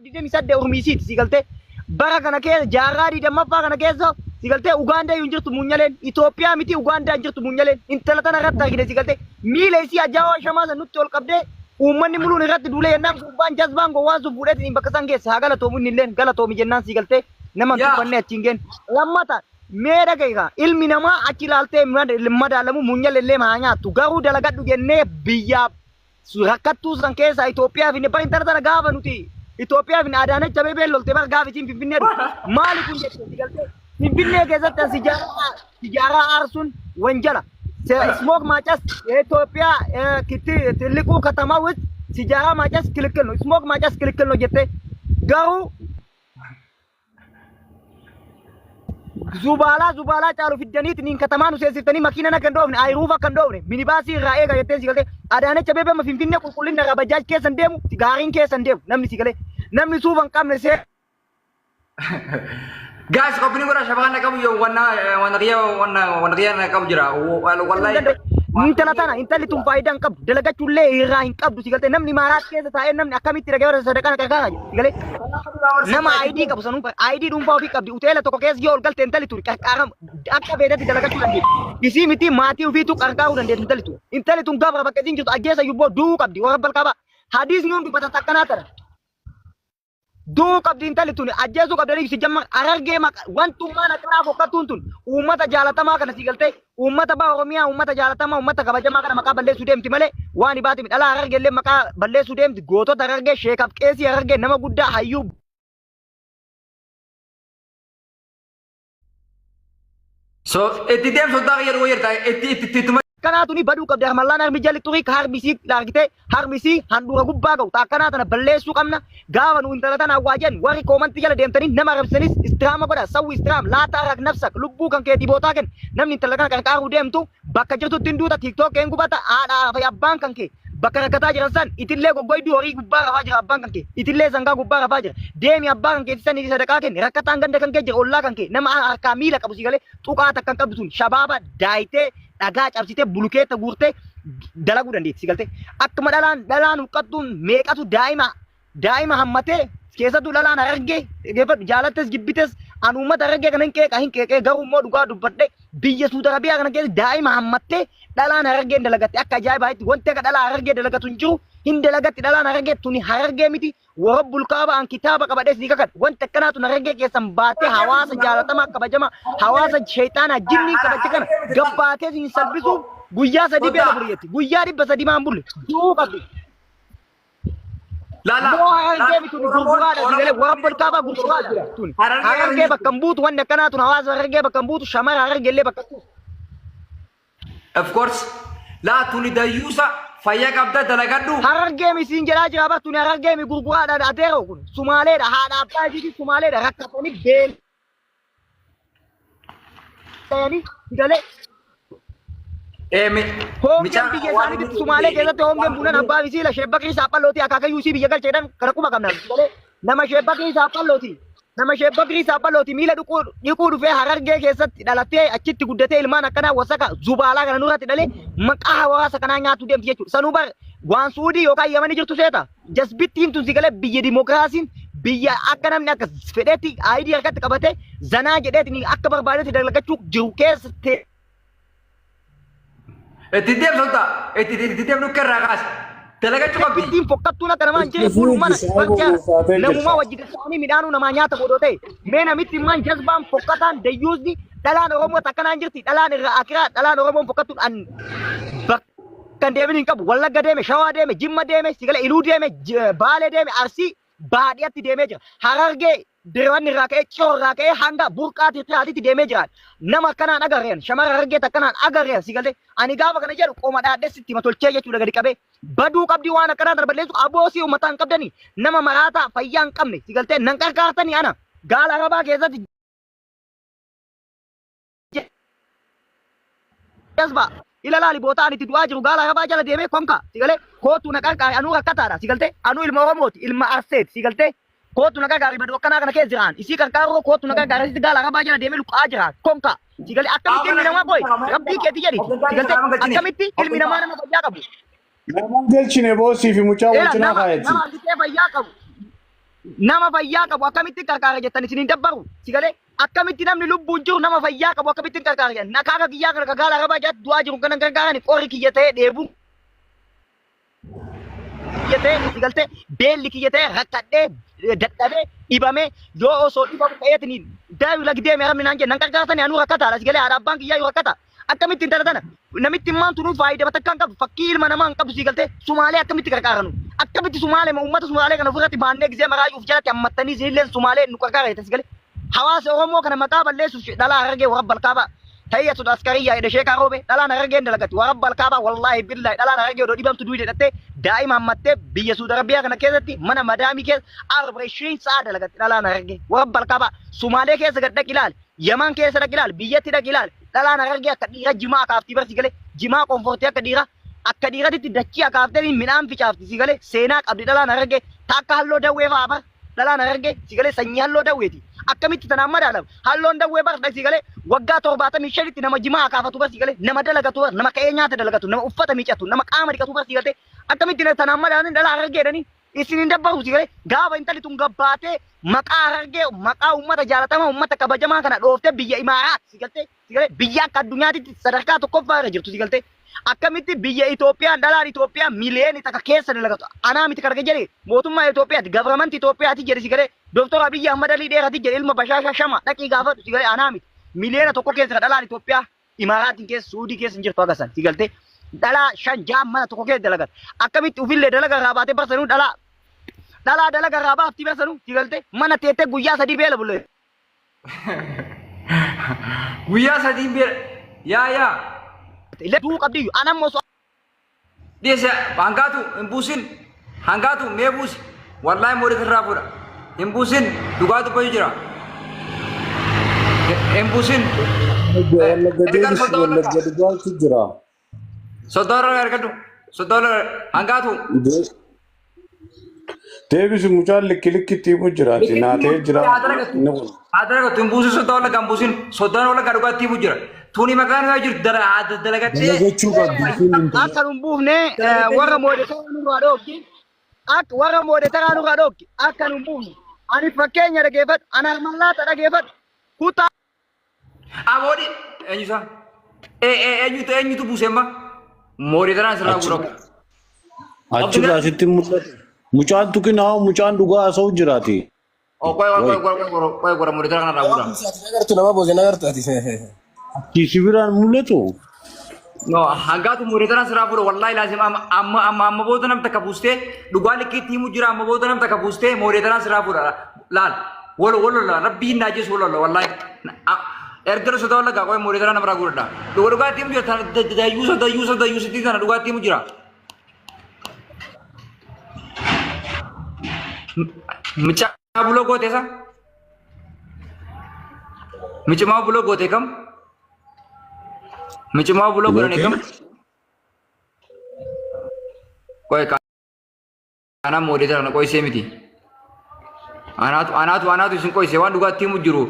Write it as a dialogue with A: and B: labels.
A: 28 urmiisiiti si galtee. Bara kana keessa jaarraa 20ffaa kana keessa si galtee Ugaandaa hin jirtu muunyaleen Itoophiyaa miti Ugaandaa hin jirtu muunyaleen intala tana irratti argine si galtee miila isii ajaa'oo shamaa san nutti ol qabdee uummanni muluun irratti duulee jennaan gurbaan jazbaan gowwaan sun fuudheetiin bakka san geesse haa galatoomu inni illeen galatoomi jennaan si galtee nama hin
B: Yaa.
A: tuffanne achiin geen. Lammata mee dhaga'i kaa ilmi namaa achi ilaaltee madaalamu muunyalee haa nyaattu garuu dalagadhu jennee biyyaaf rakkattuu san keessaa Itoophiyaa finne bar intala tana gaafa nuti Itoophiyaa finne Adaanech Abeebee lolte bar gaafa isiin Finfinnee dhufte maali kun jette si galtee Finfinnee keessatti an sijaaraa aarsuun wanjala smoke ማጨስ የኢትዮጵያ ትልቁ ከተማ ውስጥ ሲጃራ ማጨስ ክልክል ነው። ስሞክ ማጨስ ክልክል ነው jette garuu Zubaalaa zubaalaa caalu fiddaniiti niin katamaa nu seesiftanii makiina akka hin dhoofne ayiruufa akka hin dhoofne minibaasii irraa eega jettee si galee Adaanech Abeebee amma Finfinnee qulqullina irraa bajaaj keessa hin deemu gaariin keessa hin deemu namni si galee namni suufa hin qabne see
B: Guys, qophiin godha shabaan na qabu yoo wanna wanna qiyya wanna wanna qiyya na qabu jira. Wallahi.
A: Intala tana intalli tun faayidaa hin qabdu dalagachuullee irraa hin qabdu si galtee namni maaraat keessa taa'ee namni akkamitti dhagee bara sadaqaa na qarqaara si galee nama ID qabu sanuu ID dhuunfaa ofii qabdi uteela tokko keessa yoo ol galte intalli tun qarqaaramu akka feetetti dalagachuu dandeetti isii miti maatii ofiitu qarqaaruu dandeetti intalli tun intalli tun gabra bakka isiin jirtu ajjeesa yubboo du'uu qabdi warra balqaba hadiisni hundi dubbata takkanaa tana Du'uu qabdi intalli tuni ajjeesuu qabdanii si jamma harargee maqa wantummaan akkanaa fokkattuun tun uummata jaalatamaa kana si galtee uummata baha Oromiyaa uummata jaalatamaa uummata kabajamaa kana maqaa balleessuu deemti malee waan hibaati dhalaa harargee illee maqaa balleessuu deemti gootota harargee sheekaaf qeesii harargee nama guddaa hayyuu
B: So itti deemsu taa yeroo yertaa itti itti itti ittuma
A: Akkanaa tuni baduu qabdi harmallaan harmi jalli xurii ka harmi isii argitee harmi isii handhuura gubbaa ga'u ta akkanaa tana balleessuu qabna gaafa nu intala tana waa jennu warri koomantii jala deemtanii nama arrabsanis istiraama godha sawwi istiraam laataa rak nafsak lubbuu kan keetii bootaa kenna namni intala kana qarqaaruu deemtu bakka jirtutti hin duuta tiiktook keen gubata haadhaa fi abbaan kan kee bakka rakkataa jiran san itillee goggoyduu horii gubbaa rafaa jira abbaan kan kee itillee sangaa gubbaa rafaa jira deemi abbaa kan keetii san sadaqaa kenni rakkataan ganda kan kee jira ollaa kan kee nama harkaa miila qabu si galee tuqaa takka hin qabdu tun shabaaba daayitee dhagaa cabsitee bulukeetta guurtee dalaguu dandeetti si galtee akkuma dhalaan dhalaan huqqattuun meeqatu daa'ima daa'ima hammatee keessattuu dhalaan harargee dhaggeeffadhu jaalattes jibbites an uummata harargee kana hin qeeqa hin qeeqee garuu immoo dhugaa dubbadhe biyya Suudi Arabiyaa kana keessa daa'ima hammattee dhalaan harargee hin dalagatte akka ajaa'ibaatti wanti akka dhalaa harargee dalagatu hin jiru hin dalagatti dhalaan harargee tuni harargee miti Warabbul kaaba an kitaaba qabadhee sii kakadha. Wanti akkanaa tun harargee keessan baatee hawaasa jaalatamaa kabajamaa hawaasa sheexaanaa jinnii kabaja kana gabbaatee siin salphisuuf guyyaa sadii beela buli jetti. Guyyaa 300 maan bulle. Du'uu qabdi.
B: La la.
A: Moo harargee miti tuni gurguraadha si galee warabbul kaabaa gurguraadha tuni. Harargee bakka hin buutu wanni akkanaa tun hawaasa harargee bakka hin buutu shamara harargee illee bakka hin buutu.
B: Of course. Laa tuni dayyuusa fayya qabda dalagadhu.
A: Harargee mi siin jedhaa jira bar tuni harargee mi gurguraadha adeero kun sumaaleedha haadha abbaa isiitii sumaaleedha rakkatanii beela'anii galee
B: Ee mi
A: hongeen
B: micaa
A: biyya
B: waan
A: isaaniitti sumaalee keessatti hongeen bunan abbaa isii la sheebbakrii saaphallootii akaakayyuu isii biyya galcheedhan kana quba qabna galee nama sheebbakrii saaphallootii Nama Sheek Bakrii Saaphalooti miila dhiquu dhiquu dhufee Harargee keessatti dhalatee achitti guddatee ilmaan akkanaa wasaka zubaalaa kana nurratti dhalee maqaa hawaasa kanaa nyaatuu deemti jechuudha. Sanuu bar waan Suudii yookaan Yamanii jirtu seeta. Jasbittiin tun si galee biyya dimookiraasiin biyya akka namni akka fedhetti aayidii harkatti qabatee zanaa jedheetiin akka barbaadetti dalagachuu jiru keessa ta'e.
B: Itti deemsu ta'a. Itti itti deemnu kerraa kaase. Dalagachuu qabdi.
A: Bittiin fokkattuun akka namaa hin jirre
C: Itti
A: kun mana
C: fuuldisa eeguu
A: barjaa
C: ulfaatee
A: namumaa
C: jirta.
A: wajji ta'anii midhaanuu namaa nyaata godhoo ta'e. Mee namitti immaan jazbaan fokkataan dayyuusni dhalaan Oromoo takkanaan jirti dhalaan irraa akiraa dhalaan Oromoon fokkattuun an bakka hin deemin hin qabu. Wallagga deeme, Shawaa deeme, Jimma deeme, Sigala Iluu deeme, Baalee deeme, Arsii baadiyyaatti deemee jira. Harargee Dirranni irraa ka'ee Ciroo irraa ka'ee hanga burqaa Tirtiraatitti deemee jira. Nama akkanaan agarreen shamara Harargee takkanaan agarreen si galee ani gaafa kana jedhu qoma dhaadhee sitti hima tolchee jechuudha gadi qabee baduu qabdii waan akkanaa tana balleessu aboo si uummataa hin qabdanii nama maraataa fayyaa hin qabne si galtee nan qarqaartanii ana gaala arabaa keessatti jazba ila laali boota ani itti du'aa jiru gaala arabaa jala deemee konka si galee kootu na qarqaari anuu rakkataadha si galtee anuu ilma oromooti ilma arseeti si galtee kootu na qarqaari badu akkanaa kana keessa jiraan isii qarqaaruu kootu na qarqaari asitti gaala arabaa jala deemee luqqa'aa jiraan konka si galee akkamitti ilmi namaa qoy rabbii keeti jedhi si galtee akkamitti ilmi namaa nama fayyaa qabu
C: Naman galchine boosii fi mucaa wal
A: ila
C: cinaa
A: nama
C: kaayatti.
A: nama argitee fayyaa qabu. Nama fayyaa qabu akkamitti qarqaara jettan isin hin dabbaru. Si galee akkamitti namni lubbuun jiru nama fayyaa qabu akkamitti qarqaara jettan. Nakaaga kiyyaa kana kagaala arabaa jaatti du'aa jiru kana gargaarani qorri kiyya ta'ee dheebuun kiyya ta'ee si galtee beelli kiyya ta'ee rakkadhee dadhabee dhibamee yoo osoo dhibamu ta'eetiin daayu lagi deeme arabni naan jedhe nan qarqaartani anuu rakkataadha si galee haadha abbaan kiyyaa yoo rakkata. Akkamitti intala tana namitti immaan tunuu faayidaa takka hin qabdu fakkii ilma namaa hin qabdu sii galtee Sumaalee akkamitti qarqaaranu akkamitti Sumaalee uummata Sumaalee kana ofirratti baannee gisee maraayyuu of jalatti hammattanii isinillee Sumaalee nu qarqaara jettan si galee hawaasa Oromoo kana maqaa balleessuuf dhalaa Harargee warra balkaabaa tahiyyatu askariyyaa jedhe sheekaa roobe dhalaan Harargee hin dalagatti warra balkaabaa wallaahi billaahi dhalaan Harargee odoo dhibamtu duwii jedhattee daa'ima hammattee biyya Suudi Arabiyaa kana keessatti mana madaamii keessa arba ishiin sa'a dalagatti dhalaan Harargee warra balkaabaa Sumaalee keessa gad dhaqi ilaali Yaman keessa dhaqi ilaali, biyyatti dhaqi ilaali. Dhalaan Harargee akka dhiira jimaa akaaftii bar si galee, jimaa qonfortee akka dhiira akka dhiiratitti dachii akaaftee midhaan ficaafti si galee seenaa qabdi dhalaan Harargee ta akka halloo dawwee fa'a bar dhalaan Harargee si galee sanyii halloo dawweeti. Akkamitti tanaan madaalama? Halloon dawwee bar si galee waggaa 75tti nama jimaa akaafatu bar si galee nama dalagatu bar nama ka'ee nyaata dalagatu nama uffata miicatu nama qaama dhiqatu bar si galtee akkamitti tanaan madaalan dhalaa Harargee jedhanii isin hin dabbaru si galee gaafa intalli tun gabbaatee maqaa Harargee maqaa uummata jaalatamaa uummata kabajamaa kana dhooftee biyya Imaaraat si galtee si galee biyya akka addunyaatitti sadarkaa tokkoffaa irra jirtu si galtee akkamitti biyya Itoophiyaa dhalaan Itoophiyaa miliyoonii takka keessa dalagatu anaa miti kana jedhe mootummaa Itoophiyaati gavramantii Itoophiyaati jedhe si galee Dooktor Abiyyi Ahmad Alii Dheerati jedhe ilma Bashaashaa Shama dhaqii gaafadhu si galee anaa miti miliyoona tokko keessa dhalaan Itoophiyaa Imaaraatiin keessa Suudii keessa hin jirtu haga san si galtee dhalaa shan ja'a mana tokko keessa dalagata akkamitti ufillee dalaga irraa baatee barsanuu dhalaa dhalaa dalaga irraa baaftii barsanuu si galtee mana teettee guyyaa sadii beela bulle.
B: Guyyaa sadii beela yaa yaa.
A: Illee du'uu qabdiyyu anammoo osoo
B: Dhiyeesse hangaatu hin buusin hangaatu mee buusi wallaahi moorii irraa fuudha hin buusin dhugaa dubbatu jira hin buusin.
C: Wallagga
B: Ergaan
C: deebisi
B: soddoma
C: wallagga
B: lakka
C: dhugaatu jira.
B: soddoma irraa argadhu soddoma hangaatu.
C: Deebisi mucaan likki likkitti himu jiraati. Naatee jira. Inni kun.
B: Haa dalagatu hin buusin soddoma wallagga hin buusin soddoma wallagga dhugaatti himu jira. Tuni maqaan yoo jirtu dalagattee.
C: Dalagachuu qabdi isiin intala.
A: Akka nun buufne warra moodetaraa nurraa dhooggi. Akka warra moodetaraa nurraa dhooggi. Akka nun buufne. Ani fakkeenya dhageeffadhu. Ani harmallaata dhageeffadhu. Kutaa.
B: Aboodi eenyu isaa? Eenyutu eenyutu buuse amma? Moodetaraan sirraa
C: Achi
B: guura.
C: achirraa sitti mul'atu. Mucaan tuqinaa mucaan dhugaa haasa'u jiraati.
B: Qoy qoy qoy qoy qoy qoy qoy moodetara kanarraa guura.
D: Agartu nama boose nagartu ati.
C: Achii si biraan mul'atu.
B: No, hangaatu moodetaraan sirraa fuudha wallahi laazim amma amma amma amma booda nam takka buustee dhugaa likkiitti himu jira amma booda nam takka buustee moodetaraan sirraa fuudha laal wal wal lola rabbii hin naajeessu wal lola wallahi erga sodaa wallaggaa qoy moodetaraan namarraa guuradha dhugaa dhugaatti himu jira dayyuusa dayyuusa dayyuusitti tana dhugaatti himu jira. Micaa buloo goote isa? Micimaa buloo goote kam? Micimaa buloo godhani kam? Qoy kana moodeetara na qoysee miti. Anaatu anaatu anaatu isin qoyse waan dhugaatti himu jiru.